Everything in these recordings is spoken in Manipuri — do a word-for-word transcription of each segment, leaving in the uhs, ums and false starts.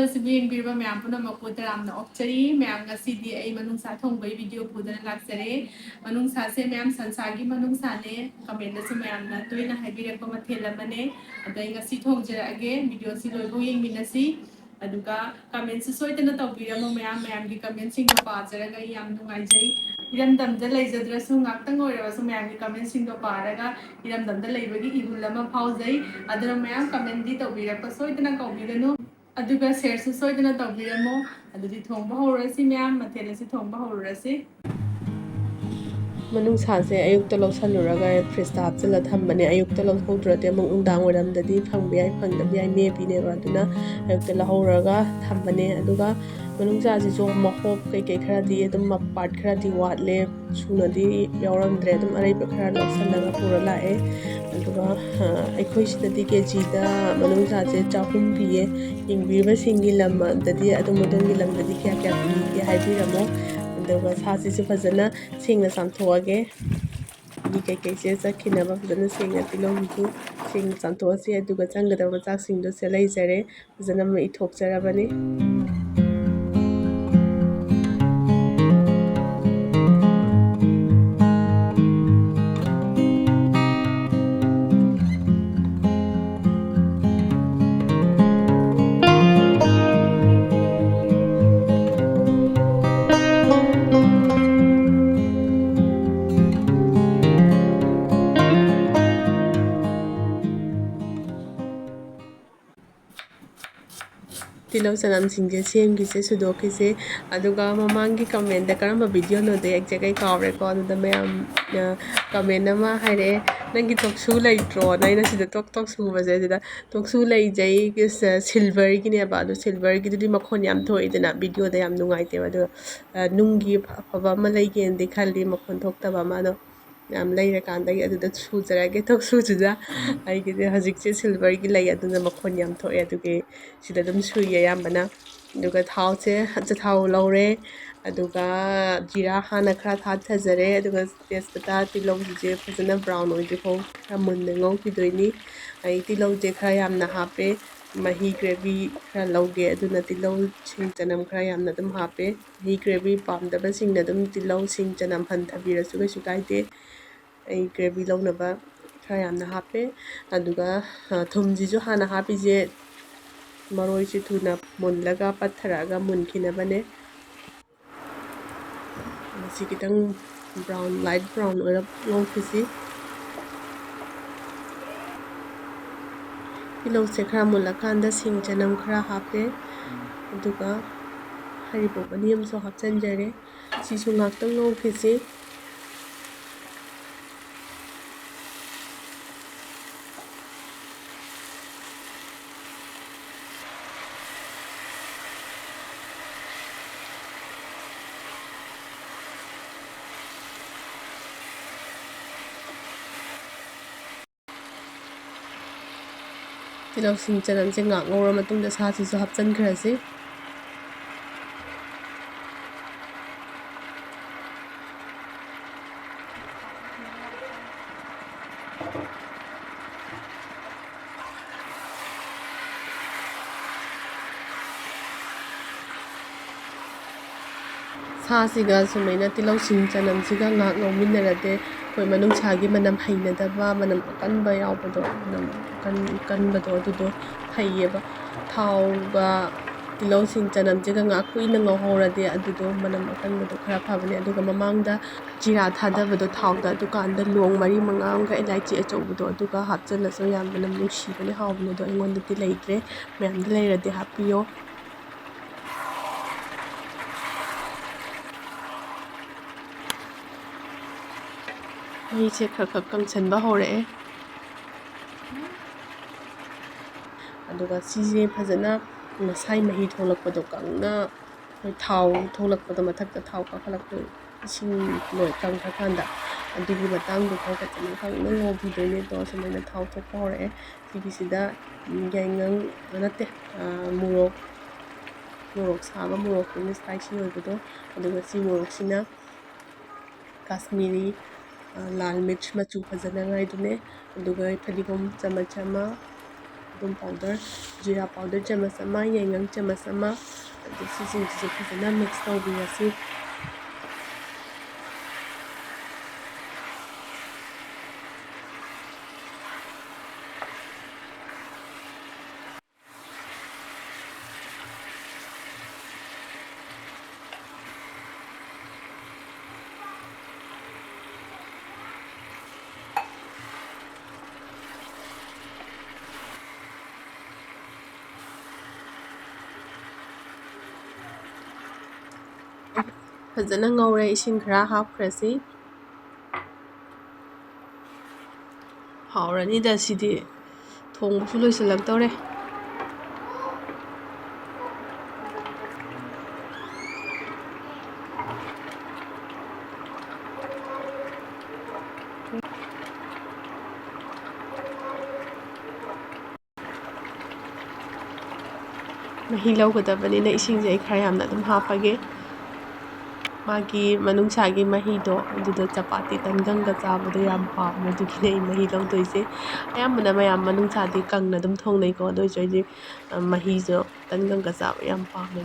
ꯁꯤꯕꯨ ꯌꯦꯡꯕꯤꯔꯤꯕ ꯃꯌꯥꯝ ꯄꯨꯝꯅꯃꯛꯄꯨ ꯇꯔꯥꯝꯅ ꯑꯣꯛꯆꯔꯤ꯫ ꯃꯌꯥꯝ, ꯉꯁꯤꯗꯤ ꯑꯩ ꯃꯅꯨꯡꯁꯥ ꯊꯣꯡꯕꯒꯤ video ꯄꯨꯗꯨꯅ ꯂꯥꯛꯆꯔꯦ꯫ ꯃꯅꯨꯡꯁꯥꯁꯦ ꯃꯌꯥꯝ ꯁꯟꯁꯥꯒꯤ ꯃꯅꯨꯡꯁꯥꯅꯦ꯫ Commentꯗꯁꯨ ꯃꯌꯥꯝꯅ ꯇꯣꯏꯅ ꯍꯥꯏꯕꯤꯔꯛꯄ ꯃꯊꯦꯜ ꯑꯃꯅꯦ꯫ ꯑꯗꯣ ꯑꯩ ꯉꯁꯤ ꯊꯣꯡꯖꯔꯛꯑꯒꯦ꯫ Videoꯁꯤ ꯂꯣꯏꯐꯥꯎ ꯌꯦꯡꯃꯤꯟꯅꯁꯤ꯫ ꯑꯗꯨꯒ commentꯁꯨ ꯁꯣꯏꯗꯅ ꯇꯧꯕꯤꯔꯝꯃꯣ ꯃꯌꯥꯝ꯫ ꯃꯌꯥꯝꯒꯤ commentꯁꯤꯡꯗꯣ ꯄꯥꯖꯔꯒ ꯑꯩ ꯌꯥꯝ ꯅꯨꯡꯉꯥꯏꯖꯩ꯫ ꯏꯔꯝꯗꯝꯗ ꯂꯩꯖꯗ꯭ꯔꯁꯨ ꯉꯥꯛꯇꯪ ꯑꯣꯏꯔꯕꯁꯨ ꯃꯌꯥꯝꯒꯤ commentꯁꯤꯡꯗꯣ ꯄꯥꯔꯒ ꯏꯔꯝꯗꯝꯗ ꯂꯩꯕꯒꯤ ꯏꯍꯨꯜ ꯑꯃ ꯐꯥꯎꯖꯩ꯫ ꯑꯗꯨꯅ ꯃꯌꯥꯝ commentꯗꯤ ꯇꯧꯕꯤꯔꯛꯄ ꯁꯣꯏꯗꯅ ꯀꯥꯎꯕꯤꯒꯅꯨ꯫ ꯑꯗꯨꯒ shareꯁꯨ ꯁꯣꯏꯗꯅ ꯇꯧꯕꯤꯔꯝꯃꯣ꯫ ꯑꯗꯨꯗꯤ ꯊꯣꯡꯕ ꯍꯧꯔꯁꯤ ꯃꯌꯥꯝ, ꯃꯊꯦꯜ ꯑꯁꯤ ꯊꯣꯡꯕ ꯍꯧꯔꯁꯤ꯫ ꯃꯅꯨꯡꯁꯥꯁꯦ ꯑꯌꯨꯛꯇ ꯂꯧꯁꯜꯂꯨꯔꯒ fridgeꯇ ꯍꯥꯞꯆꯤꯜꯂ ꯊꯝꯕꯅꯦ꯫ ꯑꯌꯨꯛꯇ ꯂꯧꯍꯧꯗ꯭ꯔꯗꯤ ꯑꯃꯨꯛ ꯅꯨꯡꯗꯥꯡ ꯋꯥꯏꯔꯝꯗꯗꯤ ꯐꯪꯕ ꯌꯥꯏ, ꯐꯪꯗꯕ ꯌꯥꯏ, maybeꯅꯦꯕ꯫ ꯑꯗꯨꯅ ꯑꯌꯨꯛꯇ ꯂꯧꯍꯧꯔꯒ ꯊꯝꯕꯅꯦ꯫ ꯑꯗꯨꯒ ꯃꯅꯨꯡꯁꯥꯁꯤꯁꯨ ꯃꯍꯣꯞ ꯀꯩꯀꯩ ꯈꯔꯗꯤ ꯑꯗꯨꯝ part ꯈꯔꯗꯤ ꯋꯥꯠꯂꯦ, ꯁꯨꯅꯗꯤ ꯌꯥꯎꯔꯝꯗ꯭ꯔꯦ꯫ ꯑꯗꯨꯝ ꯑꯔꯩꯕ ꯈꯔ ꯂꯧꯁꯜꯂꯒ ꯄꯨꯔ ꯂꯥꯛꯑꯦ꯫ ꯑꯗꯨꯒ, ꯑ, ꯑꯩꯈꯣꯏ ꯁꯤꯗꯗꯤ KGꯗ ꯃꯅꯨꯡꯁꯥꯁꯦ ꯆꯍꯨꯝ ꯄꯤꯌꯦ꯫ ꯌꯦꯡꯕꯤꯔꯤꯕꯁꯤꯡꯒꯤ ꯂꯝꯗꯗꯤ, ꯑꯗꯣꯝ ꯑꯗꯣꯝꯒꯤ ꯂꯝꯗꯗꯤ ꯀꯌꯥ ꯀꯌꯥ ꯄꯤꯒꯦ ꯍꯥꯏꯕꯤꯔꯝꯃꯣ꯫ ꯑꯗꯨꯒ ꯁꯥꯁꯤꯁꯨ ꯐꯖꯅ ꯁꯦꯡꯅ ꯆꯥꯝꯊꯣꯛꯑꯒꯦ꯫ ꯃꯤ ꯀꯩꯀꯩꯁꯦ ꯆꯠꯈꯤꯅꯕ ꯐꯖꯅ ꯁꯦꯡꯅ ꯇꯤꯜꯍꯧꯁꯤꯁꯨ ꯁꯦꯡꯅ ꯆꯥꯝꯊꯣꯛꯑꯁꯤ꯫ ꯑꯗꯨꯒ ꯆꯪꯒꯗꯕ ꯃꯆꯥꯛꯁꯤꯡꯗꯣ ꯁꯦ ꯂꯩꯖꯔꯦ꯫ ꯐꯖꯅ ꯃꯩ ꯊꯣꯛꯆꯔꯕꯅꯤ꯫ ꯇꯤꯜꯍꯧ ꯆꯅꯝꯁꯤꯡꯁꯦ ꯁꯦꯝꯈꯤꯁꯦ, ꯁꯨꯗꯣꯛꯈꯤꯁꯦ꯫ ꯑꯗꯨꯒ ꯃꯃꯥꯡꯒꯤ commentꯗ ꯀꯔꯝꯕ videoꯅꯣꯗꯣ exact ꯑꯩ ꯀꯥꯎꯔꯦꯀꯣ꯫ ꯑꯗꯨꯗ ꯃꯌꯥꯝ, ꯑ, comment ꯑꯃ ꯍꯥꯏꯔꯛꯑꯦ, "ꯅꯪꯒꯤ ꯇꯣꯛꯁꯨ ꯂꯩꯇ꯭ꯔꯣꯅ?" ꯑꯩꯅ ꯁꯤꯗ ꯇꯣꯛ ꯇꯣꯛ ꯁꯨꯕꯁꯦ꯫ ꯑꯗꯨꯗ ꯇꯣꯛꯁꯨ ꯂꯩꯖꯩ, ꯁ-, silverꯒꯤꯅꯦꯕ꯫ ꯑꯗꯣ silverꯒꯤꯗꯨꯗꯤ ꯃꯈꯣꯟ ꯌꯥꯝ ꯊꯣꯛꯏꯗꯅ, videoꯗ ꯌꯥꯝ ꯅꯨꯡꯉꯥꯏꯇꯦꯕ꯫ ꯑꯗꯨꯒ, ꯑ, ꯅꯨꯡꯒꯤ ꯑꯐꯕ ꯑꯃ ꯂꯩꯒꯦꯅꯗꯤ ꯈꯜꯂꯤ, ꯃꯈꯣꯟ ꯊꯣꯛꯇꯕ ꯑꯃ꯫ ꯑꯗꯣ ꯌꯥꯝ ꯂꯩꯔꯀꯥꯟꯗꯒꯤ ꯑꯗꯨꯗ ꯁꯨꯖꯔꯒꯦ, ꯇꯣꯛꯁꯨꯁꯤꯗ꯫ ꯑꯩꯒꯤꯗꯤ ꯍꯧꯖꯤꯛꯁꯦ silverꯒꯤ ꯂꯩ, ꯑꯗꯨꯅ ꯃꯈꯣꯟ ꯌꯥꯝ ꯊꯣꯛꯑꯦ, ꯑꯗꯨꯒꯤ ꯁꯤꯗ ꯑꯗꯨꯝ ꯁꯨꯏꯌꯦ ꯑꯌꯥꯝꯕꯅ꯫ ꯑꯗꯨꯒ ꯊꯥꯎꯁꯦ, ꯑꯆꯥꯊꯥꯎ ꯂꯧꯔꯦ, ꯑꯗꯨꯒ ꯖꯤꯔꯥ ꯍꯥꯟꯅ ꯈꯔ ꯊꯥꯊꯖꯔꯦ, ꯑꯗꯨꯒ ꯇꯦꯖꯄꯇꯥ, ꯇꯤꯜꯍꯧꯁꯤꯁꯦ ꯐꯖꯅ brown ꯑꯣꯏꯗ꯭ꯔꯤꯐꯥꯎ ꯈꯔ ꯃꯨꯟꯅ ꯉꯧꯈꯤꯗꯣꯏꯅꯤ꯫ ꯑꯩ ꯇꯤꯜꯍꯧꯁꯦ ꯈꯔ ꯌꯥꯝꯅ ꯍꯥꯞꯄꯦ, ꯃꯍꯤ gravy ꯈꯔ ꯂꯧꯒꯦ, ꯑꯗꯨꯅ ꯇꯤꯜꯍꯧ, ꯁꯤꯡ, ꯆꯅꯝ ꯈꯔ ꯌꯥꯝꯅ ꯑꯗꯨꯝ ꯍꯥꯞꯄꯦ꯫ ꯃꯍꯤ gravy ꯄꯥꯝꯗꯕꯁꯤꯡꯅ ꯑꯗꯨꯝ ꯇꯤꯜꯍꯧ, ꯁꯤꯡ, ꯆꯅꯝ ꯍꯟꯊꯕꯤꯔꯁꯨ ꯀꯩꯁꯨ ꯀꯥꯏꯗꯦ꯫ ꯑꯩ gravy ꯂꯧꯅꯕ ꯈꯔ ꯌꯥꯝꯅ ꯍꯥꯞꯄꯦ꯫ ꯑꯗꯨꯒ, ꯑ, ꯊꯨꯝꯁꯤꯁꯨ ꯍꯥꯟꯅ ꯍꯥꯞꯄꯤꯁꯦ ꯃꯔꯣꯏꯁꯦ ꯊꯨꯅ ꯃꯨꯜꯂꯒ ꯄꯠꯊꯔꯛꯑꯒ ꯃꯨꯟꯈꯤꯅꯕꯅꯦ꯫ ꯃꯁꯤ ꯈꯤꯇꯪ brown, light brown ꯑꯣꯏꯔꯞ ꯉꯧꯈꯤꯁꯤ꯫ ꯇꯤꯜꯍꯧꯁꯦ ꯈꯔ ꯃꯨꯜꯂꯀꯥꯟꯗ ꯁꯤꯡ ꯆꯅꯝ ꯈꯔ ꯍꯥꯞꯄꯦ, ꯑꯗꯨꯒ ꯍꯔꯤꯕꯣꯞ ꯑꯅꯤ ꯑꯃꯁꯨ ꯍꯥꯞꯆꯤꯟꯖꯔꯦ꯫ ꯁꯤꯁꯨ ꯉꯥꯛꯇꯪ ꯉꯧꯈꯤꯁꯤ꯫ ꯇꯤꯜꯍꯧꯁꯤꯡ ꯆꯅꯝꯁꯦ ꯉꯥꯛ ꯉꯧꯔ ꯃꯇꯨꯡꯗ ꯁꯥꯁꯤꯁꯨ ꯍꯥꯞꯆꯤꯟꯈ꯭ꯔꯁꯤ꯫ ꯁꯥꯁꯤꯒ ꯁꯨꯃꯥꯏꯅ ꯇꯤꯜꯍꯧꯁꯤꯡ ꯆꯅꯝꯁꯤꯒ ꯉꯥꯏꯍꯥꯛ ꯉꯧꯃꯤꯟꯅꯔꯗꯤ ꯑꯩꯈꯣꯏ ꯃꯅꯨꯡꯁꯥꯒꯤ ꯃꯅꯝ ꯍꯩꯅꯗꯕ, ꯃꯅꯝ ꯑꯀꯟꯕ ꯌꯥꯎꯕꯗꯣ, ꯃꯅꯝ ꯀꯟ-, ꯀꯟꯕꯗꯣ ꯑꯗꯨꯗꯣ ꯐꯩꯌꯦꯕ꯫ ꯊꯥꯎꯒ ꯇꯤꯜꯍꯧꯁꯤꯡ ꯆꯅꯝꯁꯤꯒ ꯉꯥꯏꯍꯥꯛ ꯀꯨꯏꯅ ꯉꯧꯍꯧꯔꯗꯤ ꯑꯗꯨꯗꯣ ꯃꯅꯝ ꯑꯀꯟꯕꯗꯣ ꯈꯔ ꯐꯕꯅꯦ꯫ ꯑꯗꯨꯒ ꯃꯃꯥꯡꯗ ꯖꯤꯔꯥ ꯊꯥꯗꯕꯗꯣ ꯊꯥꯎꯗ, ꯑꯗꯨꯀꯥꯟꯗ ꯂꯣꯡ ꯃꯔꯤ ꯃꯉꯥ ꯑꯃꯒ ꯏꯂꯥꯏꯆꯤ ꯑꯆꯧꯕꯗꯣ ꯑꯗꯨꯒ ꯍꯥꯞꯆꯤꯜꯂꯁꯨ ꯌꯥꯝ ꯃꯅꯝ ꯅꯨꯡꯁꯤꯕꯅꯦ, ꯍꯥꯎꯕꯅꯦ꯫ ꯑꯗꯣ ꯑꯩꯉꯣꯟꯗꯗꯤ ꯂꯩꯇ꯭ꯔꯦ, ꯃꯌꯥꯝꯗ ꯂꯩꯔꯗꯤ ꯍꯥꯞꯄꯤꯌꯣ꯫ ꯃꯩꯁꯦ ꯈꯔ ꯈꯔ ꯀꯪꯁꯟꯕ ꯍꯧꯔꯛꯑꯦ꯫ ꯑꯗꯨꯒ ꯁꯤꯁꯦ ꯐꯖꯅ ꯃꯁꯥꯏ ꯃꯍꯤ ꯊꯣꯛꯂꯛꯄꯗꯣ, ꯀꯪꯅ ꯑꯩꯈꯣꯏ ꯊꯥꯎ ꯊꯣꯛꯂꯛꯄꯗꯣ, ꯃꯊꯛꯇ ꯊꯥꯎ ꯀꯥꯈꯠꯂꯛꯄꯗꯣ, ꯏꯁꯤꯡ ꯂꯣꯏ ꯀꯪꯈ꯭ꯔꯀꯥꯟꯗ ꯑꯗꯨꯒꯤ ꯃꯇꯥꯡꯗꯣ ꯐꯥꯎ ꯐꯖꯅ ꯀꯪꯅ ꯉꯧꯕꯤꯗꯣꯏꯅꯦ꯫ ꯑꯗꯣ ꯁꯨꯃꯥꯏꯅ ꯊꯥꯎ ꯊꯣꯛꯄ ꯍꯧꯔꯛꯑꯦ꯫ ꯁꯤꯒꯤꯁꯤꯗ ꯌꯥꯏꯉꯪ, ꯅꯠꯇꯦ, ꯃꯣꯔꯣꯛ, ꯃꯣꯔꯣꯛ ꯁꯥꯕ, ꯃꯣꯔꯣꯛꯇꯨꯅ spicy ꯑꯣꯏꯕꯗꯣ, ꯑꯗꯨꯒ ꯁꯤ ꯃꯣꯔꯣꯛꯁꯤꯅ ꯀꯥꯁꯃꯤꯔꯤ, ꯑ, ꯂꯥꯜ ꯃꯤꯔꯆ ꯃꯆꯨ ꯐꯖꯅꯉꯥꯏꯗꯨꯅꯦ꯫ ꯑꯗꯨꯒ ꯐꯗꯤꯒꯣꯝ ꯆꯃꯆ ꯑꯃ, ꯊꯨꯝ powder, ꯖꯤꯔꯥ powder ꯆꯥꯃꯁ ꯑꯃ, ꯌꯥꯏꯉꯪ ꯆꯥꯃꯁ ꯑꯃ, ꯑꯗꯨ ꯁꯤꯁꯤꯡꯁꯤꯁꯨ ꯐꯖꯅ mix ꯇꯧꯕꯤꯔꯁꯤ꯫ ꯐꯖꯅ ꯉꯧꯔꯦ, ꯏꯁꯤꯡ ꯈꯔ ꯍꯥꯞꯈ꯭ꯔꯁꯤ꯫ ꯍꯥꯎꯔꯅꯤꯗ ꯁꯤꯗꯤ, ꯊꯣꯡꯕꯁꯨ ꯂꯣꯏꯁꯤꯜꯂꯛꯇꯧꯔꯦ꯫ ꯃꯍꯤ ꯂꯧꯒꯗꯕꯅꯤꯅ ꯏꯁꯤꯡꯁꯦ ꯑꯩ ꯈꯔ ꯌꯥꯝꯅ ꯑꯗꯨꯝ ꯍꯥꯞꯄꯒꯦ꯫ ꯃꯥꯒꯤ ꯃꯅꯨꯡꯁꯥꯒꯤ ꯃꯍꯤꯗꯣ ꯑꯗꯨꯗ ꯆꯄꯥꯇꯤ ꯇꯟꯒꯪꯒ ꯆꯥꯕꯗꯣ ꯌꯥꯝ ꯄꯥꯝꯃꯦ, ꯑꯗꯨꯒꯤꯅꯦ ꯑꯩ ꯃꯍꯤ ꯂꯧꯗꯣꯏꯁꯦ꯫ ꯑꯌꯥꯝꯕꯅ ꯃꯌꯥꯝ ꯃꯅꯨꯡꯁꯥꯗꯤ ꯀꯪꯅ ꯑꯗꯨꯝ ꯊꯣꯡꯅꯩꯀꯣ, ꯑꯗꯨ ꯑꯣꯏꯔꯁꯨ ꯑꯩꯗꯤ, ꯑ, ꯃꯍꯤꯁꯨ ꯇꯟꯒꯪꯒ ꯆꯥꯕ ꯌꯥꯝ ꯄꯥꯝꯃꯦ꯫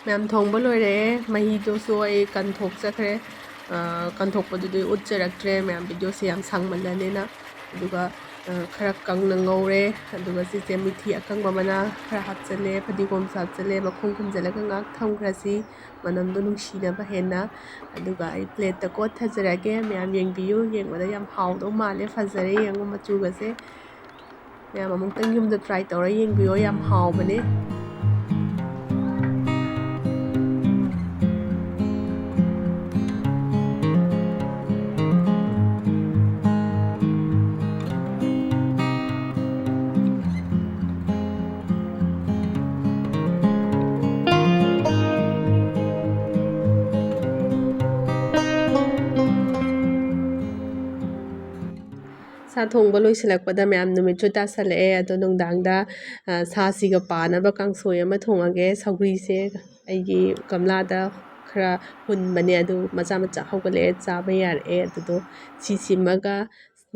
ꯃꯌꯥꯝ ꯊꯣꯡꯕ ꯂꯣꯏꯔꯦ, ꯃꯍꯤꯗꯨꯁꯨ ꯑꯩ ꯀꯟꯊꯣꯛꯆꯈ꯭ꯔꯦ꯫ ꯑ, ꯀꯟꯊꯣꯛꯄꯗꯨꯗꯤ ꯎꯠꯆꯔꯛꯇ꯭ꯔꯦ, ꯃꯌꯥꯝ videoꯁꯦ ꯌꯥꯝ ꯁꯥꯡꯃꯜꯂꯅꯤꯅ꯫ ꯑꯗꯨꯒ, ꯑ, ꯈꯔ ꯀꯪꯅ ꯉꯧꯔꯦ꯫ ꯑꯗꯨꯒ ꯁꯤꯁꯦ ꯃꯤꯊꯤ ꯑꯀꯪꯕ ꯃꯅꯥ ꯈꯔ ꯍꯥꯞꯆꯜꯂꯦ, ꯐꯗꯤꯒꯣꯝꯁꯨ ꯍꯥꯞꯆꯜꯂꯦ, ꯃꯈꯨꯝ ꯈꯨꯝꯖꯤꯜꯂꯒ ꯉꯥꯏꯍꯥꯛ ꯊꯝꯈ꯭ꯔꯁꯤ, ꯃꯅꯝꯗꯣ ꯅꯨꯡꯁꯤꯅꯕ ꯍꯦꯟꯅ꯫ ꯑꯗꯨꯒ ꯑꯩ plateꯇ ꯀꯣꯠꯊꯖꯔꯒꯦ, ꯃꯌꯥꯝ ꯌꯦꯡꯕꯤꯌꯨ, ꯌꯦꯡꯕꯗ ꯌꯥꯝ ꯍꯥꯎꯗꯧ ꯃꯥꯜꯂꯦ, ꯐꯖꯔꯦ, ꯌꯦꯡꯉꯨ ꯃꯆꯨꯒꯁꯦ꯫ ꯃꯌꯥꯝ ꯑꯃꯨꯛꯇꯪ ꯌꯨꯝꯗ try ꯇꯧꯔ ꯌꯦꯡꯕꯤꯌꯣ, ꯌꯥꯝ ꯍꯥꯎꯕꯅꯦ꯫ ꯁꯥ ꯊꯣꯡꯕ ꯂꯣꯏꯁꯤꯜꯂꯛꯄꯗ ꯃꯌꯥꯝ ꯅꯨꯃꯤꯠꯁꯨ ꯇꯥꯁꯜꯂꯛꯑꯦ꯫ ꯑꯗꯣ ꯅꯨꯡꯗꯥꯡꯗ, ꯑ, ꯁꯥꯁꯤꯒ ꯄꯥꯅꯕ ꯀꯥꯡꯁꯣꯏ ꯑꯃ ꯊꯣꯡꯉꯒꯦ꯫ ꯁꯧꯒ꯭ꯔꯤꯁꯦ ꯑꯩꯒꯤ ꯒꯝꯂꯥꯗ ꯈꯔ ꯍꯨꯟꯕꯅꯦ, ꯑꯗꯨ ꯃꯆꯥ ꯃꯆꯥ ꯍꯧꯒꯠꯂꯛꯑꯦ, ꯆꯥꯕ ꯌꯥꯔꯛꯑꯦ꯫ ꯑꯗꯨꯗꯣ ꯁꯤꯁꯤꯃꯒ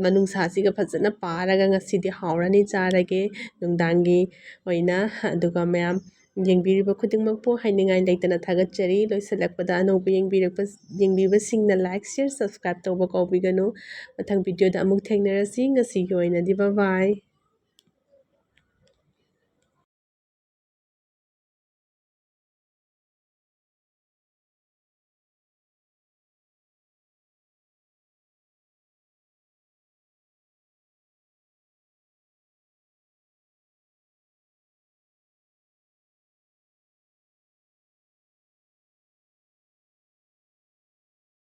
ꯃꯅꯨꯡꯁꯥꯁꯤꯒ ꯐꯖꯅ ꯄꯥꯔꯒ ꯉꯁꯤꯗꯤ ꯍꯥꯎꯔꯅꯤ ꯆꯥꯔꯒꯦ ꯅꯨꯡꯗꯥꯡꯒꯤ ꯑꯣꯏꯅ꯫ ꯑꯗꯨꯒ ꯃꯌꯥꯝ ꯌꯦꯡꯕꯤꯔꯤꯕ ꯈꯨꯗꯤꯡꯃꯛꯄꯨ ꯍꯥꯏꯅꯤꯡꯉꯥꯏ ꯂꯩꯇꯅ ꯊꯥꯒꯠꯆꯔꯤ꯫ ꯂꯣꯏꯁꯤꯜꯂꯛꯄꯗ ꯑꯅꯧꯕ ꯌꯦꯡꯕꯤꯔꯛꯄ, ꯌꯦꯡꯕꯤꯕꯁꯤꯡꯅ like, share, subscribe ꯇꯧꯕ ꯀꯥꯎꯕꯤꯒꯅꯨ꯫ ꯃꯊꯪ videoꯗ ꯑꯃꯨꯛ ꯊꯦꯡꯅꯔꯁꯤ꯫ ꯉꯁꯤꯒꯤ ꯑꯣꯏꯅꯗꯤ bye bye꯫